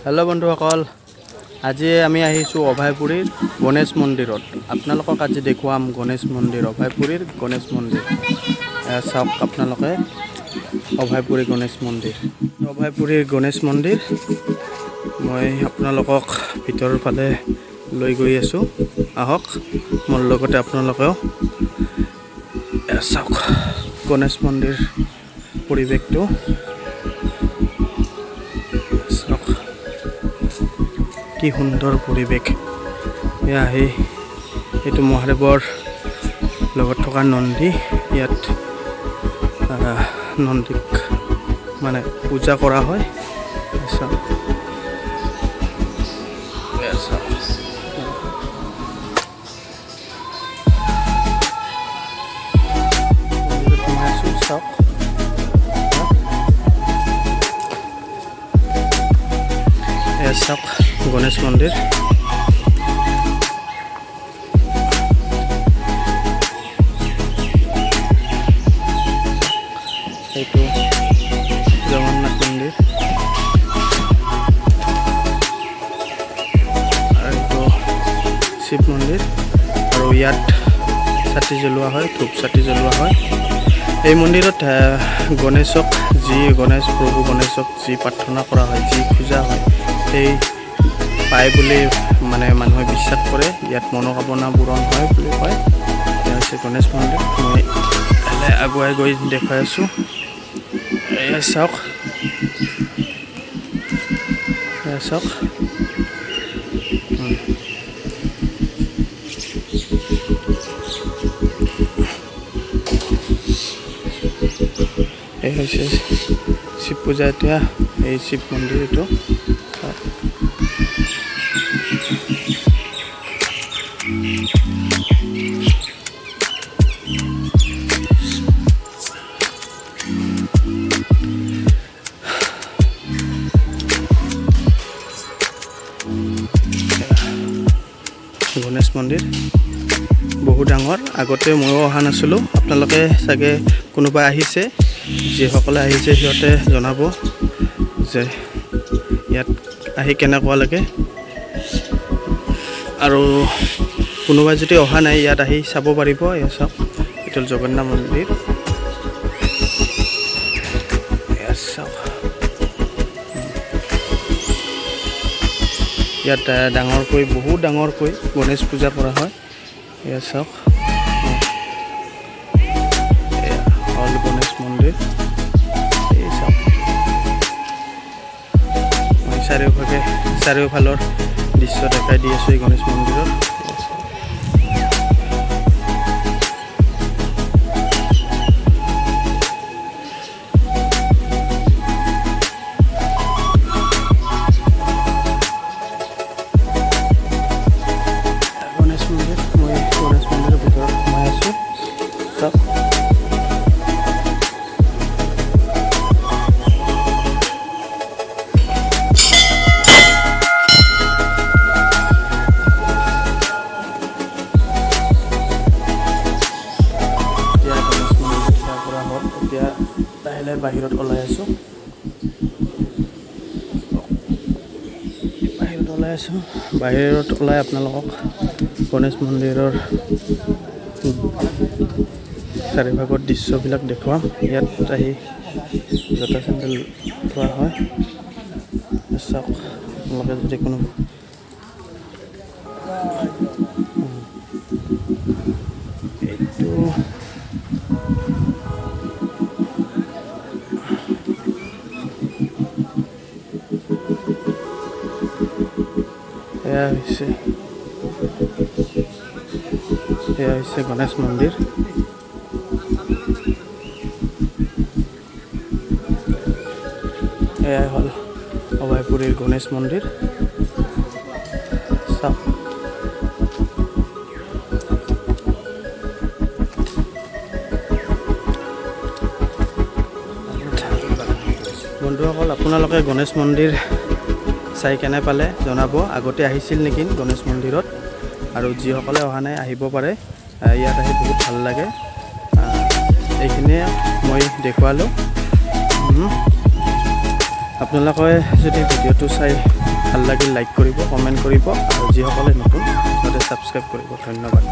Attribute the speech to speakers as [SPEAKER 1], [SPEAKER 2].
[SPEAKER 1] Hello' বন্ধুসকল, আজি আমি আহিছোঁ অভয়পুৰীৰ গণেশ মন্দিৰত। আপোনালোকক আজি দেখুৱাম গণেশ মন্দিৰ, অভয়পুৰীৰ গণেশ মন্দিৰ। এয়া চাওক আপোনালোকে, অভয়পুৰী গণেশ মন্দিৰ, অভয়পুৰীৰ গণেশ মন্দিৰ। মই আপোনালোকক ভিতৰৰ ফালে লৈ গৈ আছোঁ, আহক মোৰ লগতে আপোনালোকেও। এয়া চাওক গণেশ মন্দিৰ পৰিৱেশটো চাওক, কি সুন্দৰ পৰিৱেশ। এয়া আহি এইটো মহাদেৱৰ লগত থকা নন্দী। ইয়াত নন্দীক মানে পূজা কৰা হয়। চাওক, এয়া চাওক। মন্দিৰত সোমাই আছোঁ, চাওক। এয়া চাওক গণেশ মন্দিৰ। এইটো জগন্নাথ মন্দিৰ আৰু এইটো শিৱ মন্দিৰ। আৰু ইয়াত চাকি জ্বলোৱা হয়, ধূপ চাকি জ্বলোৱা হয়। এই মন্দিৰত গণেশক যি, গণেশ প্ৰভু গণেশক যি প্ৰাৰ্থনা কৰা হয়, যি পূজা হয়, সেই পায় বুলি মানে মানুহে বিশ্বাস কৰে। ইয়াত মনোকামনা পূৰণ হয় বুলি কয়। এয়া হৈছে গণেশ মন্দিৰ। মই লাহে আগুৱাই গৈ দেখুৱাই আছোঁ। এয়া চাওক, এয়া চাওক। এই হৈছে শিৱ পূজা। এতিয়া এই শিৱ মন্দিৰ এইটো চাওক। গণেশ মন্দিৰ বহুত ডাঙৰ। আগতে ময়ো অহা নাছিলোঁ। আপোনালোকে চাগে কোনোবা আহিছে, যিসকলে আহিছে সিহঁতে জনাব যে ইয়াত আহি কেনেকুৱা লাগে। আৰু কোনোবাই যদি অহা নাই, ইয়াত আহি চাব পাৰিব। এয়া চাওক, এইটো হ'ল জগন্নাথ মন্দিৰ। এয়া চাওক, ইয়াত ডাঙৰকৈ, বহুত ডাঙৰকৈ গণেশ পূজা কৰা হয়। এয়া চাওক, এয়া হ'ল গণেশ মন্দিৰ। এই চাওক, মই চাৰিওভাগে চাৰিওফালৰ দৃশ্য দেখাই দি আছোঁ এই গণেশ মন্দিৰৰ। এয়া চাওক। গণেশ মন্দিৰ, মই গণেশ মন্দিৰৰ ভিতৰত সোমাই আছোঁ, চাওক। এতিয়া গণেশ মন্দিৰত সেৱা কৰা হ'ল। এতিয়া লাহে লাহে বাহিৰত ওলাই আছোঁ। বাহিৰত ওলাই আছোঁ। বাহিৰত ওলাই আপোনালোকক গণেশ মন্দিৰৰ চাৰিভাগৰ দৃশ্যবিলাক দেখুৱাম। ইয়াত আহি জোতা চেণ্ডেল থোৱা হয়। চাওক আপোনালোকে যদি কোনো এইটো এয়া হৈছে গণেশ মন্দিৰ। এয়াই হ'ল অভয়পুৰীৰ গণেশ মন্দিৰ, চাওক। বন্ধুসকল, আপোনালোকে গণেশ মন্দিৰ চাই কেনে পালে জনাব। আগতে আহিছিল নেকি গণেশ মন্দিৰত? আৰু যিসকলে অহা নাই, আহিব পাৰে। ইয়াত আহি বহুত ভাল লাগে। এইখিনিয়ে মই দেখুৱালোঁ। আপোনালোকে যদি ভিডিঅ'টো চাই ভাল লাগিল, লাইক কৰিব, কমেণ্ট কৰিব আৰু যিসকলে নতুন, সিহঁতে ছাবস্ক্ৰাইব কৰিব। ধন্যবাদ।